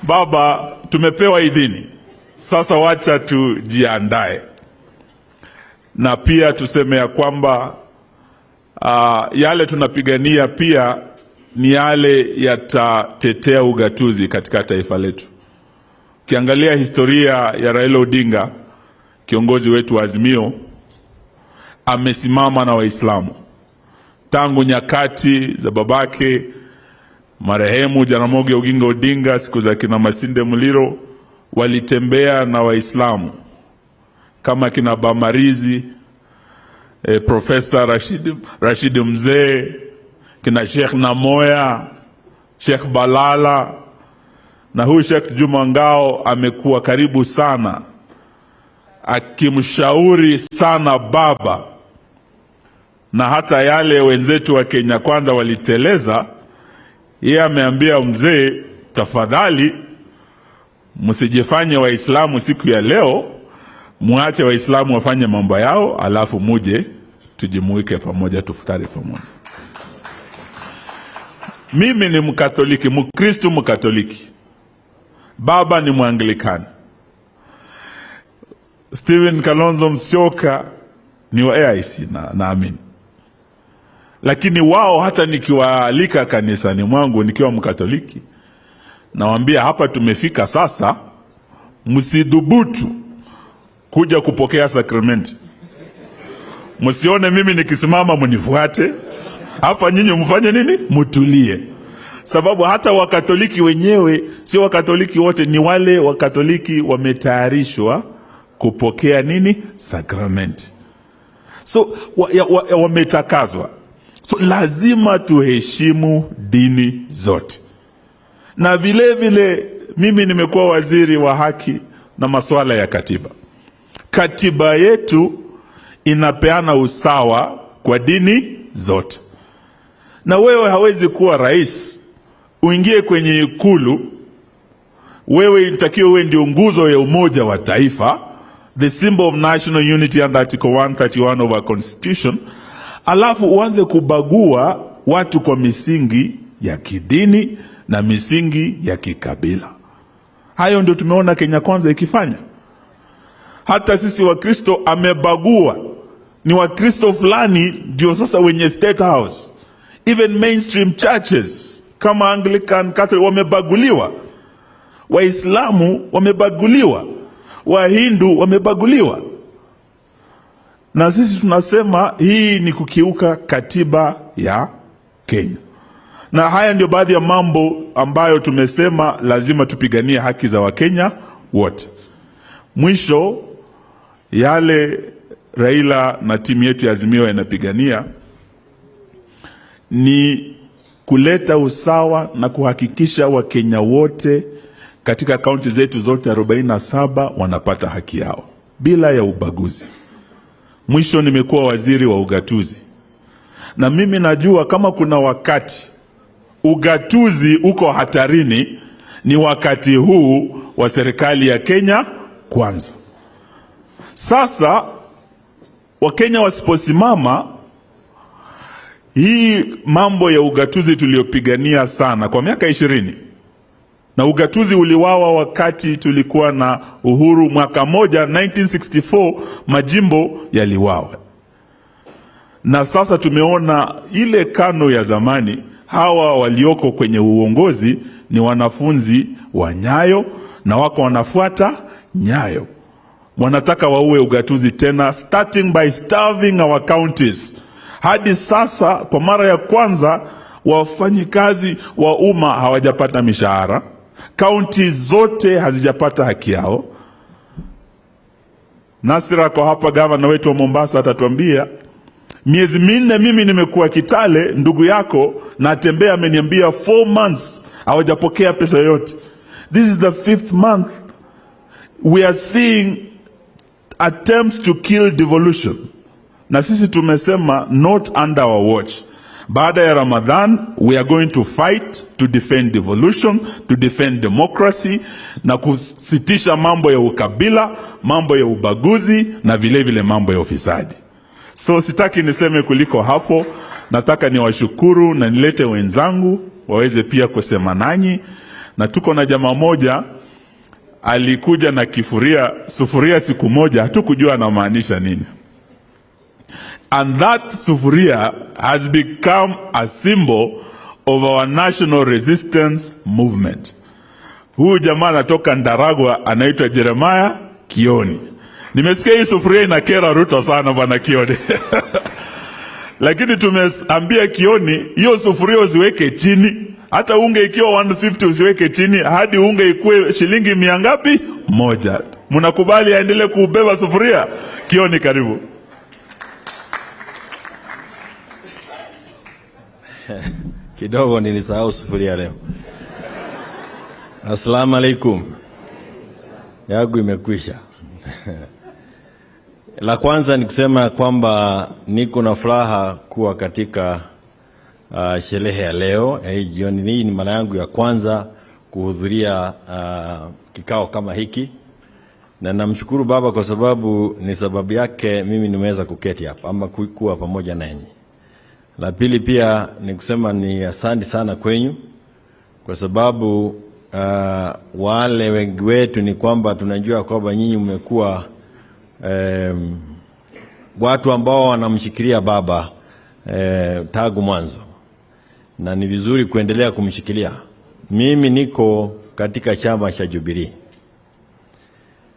Baba, tumepewa idhini sasa, wacha tujiandae na pia tuseme ya kwamba yale tunapigania pia ni yale yatatetea ugatuzi katika taifa letu. Ukiangalia historia ya Raila Odinga, kiongozi wetu wa Azimio, amesimama na Waislamu tangu nyakati za babake marehemu Jaramogi Oginga Odinga, siku za kina Masinde Muliro, walitembea na Waislamu kama kina Bamarizi, Profesa Rashid Mzee, kina Sheikh Namoya, Sheikh Balala na huyu Sheikh Juma Ngao amekuwa karibu sana akimshauri sana baba, na hata yale wenzetu wa Kenya Kwanza waliteleza, yeye ameambia mzee, tafadhali msijifanye Waislamu siku ya leo, muache Waislamu wafanye mambo yao, alafu muje tujumuike pamoja, tufutari pamoja. Mimi ni Mkatoliki, Mkristu Mkatoliki, baba ni Mwanglikani. Stephen Kalonzo Musyoka ni wa AIC na naamini, lakini wao hata nikiwaalika kanisani mwangu nikiwa Mkatoliki, nawaambia hapa tumefika sasa, msidhubutu kuja kupokea sakramenti. Msione mimi nikisimama mnifuate hapa, nyinyi mfanye nini? Mtulie, sababu hata Wakatoliki wenyewe sio Wakatoliki wote, ni wale Wakatoliki wametayarishwa kupokea nini? Sakramenti. So wametakazwa. So lazima tuheshimu dini zote, na vile vile mimi nimekuwa waziri wa haki na masuala ya katiba. Katiba yetu inapeana usawa kwa dini zote, na wewe hawezi kuwa rais uingie kwenye Ikulu, wewe inatakiwa uwe ndio nguzo ya umoja wa taifa, the symbol of national unity under Article 131 of our constitution, alafu uanze kubagua watu kwa misingi ya kidini na misingi ya kikabila. Hayo ndio tumeona Kenya Kwanza ikifanya. Hata sisi Wakristo amebagua, ni Wakristo fulani ndio sasa wenye State House. Even mainstream churches kama Anglican, Catholic wamebaguliwa, Waislamu wamebaguliwa, Wahindu wamebaguliwa, na sisi tunasema hii ni kukiuka katiba ya Kenya. Na haya ndio baadhi ya mambo ambayo tumesema lazima tupiganie haki za Wakenya wote. Mwisho, yale Raila na timu yetu ya Azimio yanapigania ni kuleta usawa na kuhakikisha Wakenya wote katika kaunti zetu zote 47 wanapata haki yao bila ya ubaguzi. Mwisho, nimekuwa waziri wa ugatuzi, na mimi najua kama kuna wakati ugatuzi uko hatarini ni wakati huu wa serikali ya Kenya Kwanza. Sasa Wakenya wasiposimama, hii mambo ya ugatuzi tuliyopigania sana kwa miaka 20, na ugatuzi uliwawa wakati tulikuwa na uhuru mwaka moja 1964, majimbo yaliwawa, na sasa tumeona ile KANU ya zamani, hawa walioko kwenye uongozi ni wanafunzi wa Nyayo na wako wanafuata Nyayo, wanataka waue ugatuzi tena, starting by starving our counties. Hadi sasa kwa mara ya kwanza wafanyikazi wa umma hawajapata mishahara, kaunti zote hazijapata haki yao. Nasira kwa hapa, gavana wetu wa Mombasa atatuambia miezi 4 mimi nimekuwa Kitale, ndugu yako natembea, ameniambia 4 months hawajapokea pesa yoyote. This is the 5th month we are seeing attempts to kill devolution, na sisi tumesema not under our watch. Baada ya Ramadhan we are going to fight to defend devolution, to defend democracy na kusitisha mambo ya ukabila, mambo ya ubaguzi na vile vile mambo ya ufisadi. So sitaki niseme kuliko hapo, nataka niwashukuru na nilete wenzangu waweze pia kusema nanyi, Na tuko na jamaa moja alikuja na kifuria sufuria siku moja, hatukujua anamaanisha nini. And that sufuria has become a symbol of our national resistance movement. Huyu jamaa anatoka Ndaragwa, anaitwa Jeremiah Kioni. Nimesikia hii sufuria inakera Ruto sana, bwana Kioni. Lakini tumeambia Kioni hiyo sufuria usiweke chini, hata unga ikiwa 150 usiweke chini hadi unga ikue shilingi mia ngapi? Moja. Mnakubali aendelee kubeba sufuria? Kioni, karibu. Kidogo nilisahau sufuria leo. Asalamu alaikum. Yangu imekwisha. La kwanza ni kusema kwamba niko na furaha kuwa katika sherehe ya leo ya hii jioni. Hii ni mara yangu ya kwanza kuhudhuria kikao kama hiki, na namshukuru Baba kwa sababu ni sababu yake mimi nimeweza kuketi hapa ama kuwa pamoja nanyi. La pili pia ni kusema ni asante sana kwenyu kwa sababu wale wengi wetu ni kwamba tunajua kwamba nyinyi mmekuwa watu ambao wanamshikilia Baba tangu mwanzo, na ni vizuri kuendelea kumshikilia. Mimi niko katika chama cha Jubilee.